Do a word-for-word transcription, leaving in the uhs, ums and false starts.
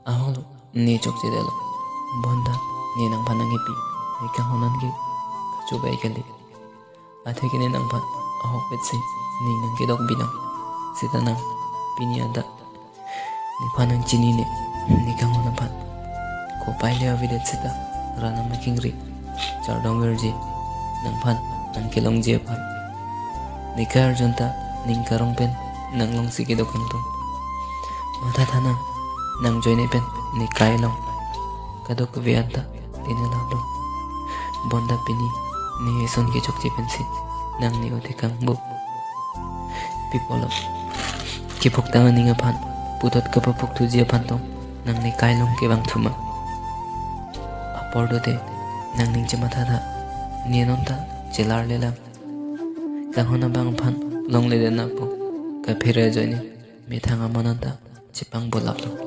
Ahoklo, ne chokchedetlo. Bonta ne nangphan nangkepi, ne kanghon an ke kachobai kali. Atheke ne nangphan ahokpetsi ne nangkedok binong. Seta nang pini anta nephan nangchinine, ne kanghon aphan. Kopai le avedet seta, ran amakingri, chardom verji, nangphan nangkelongji aphan. Ne kai arjunta ning karong pen nanglongsi kedo kangtung. Mathatha nang, nangjoine pen ne kai along kadokave anta tine laplo. Bonta pini ne eson kechokche pensi nang ne ote kangbo. Pi apotlo, kephuktang aning aphan, puthot kapaphuk thuji aphan tong nang ne kai along kevang thuma? Apor dote, nangning chemathatha, ne nonta chelarlelang. Kanghon abang aphan longledet nangpo, kaphere ajoine methang aman anta chepangbo laplo.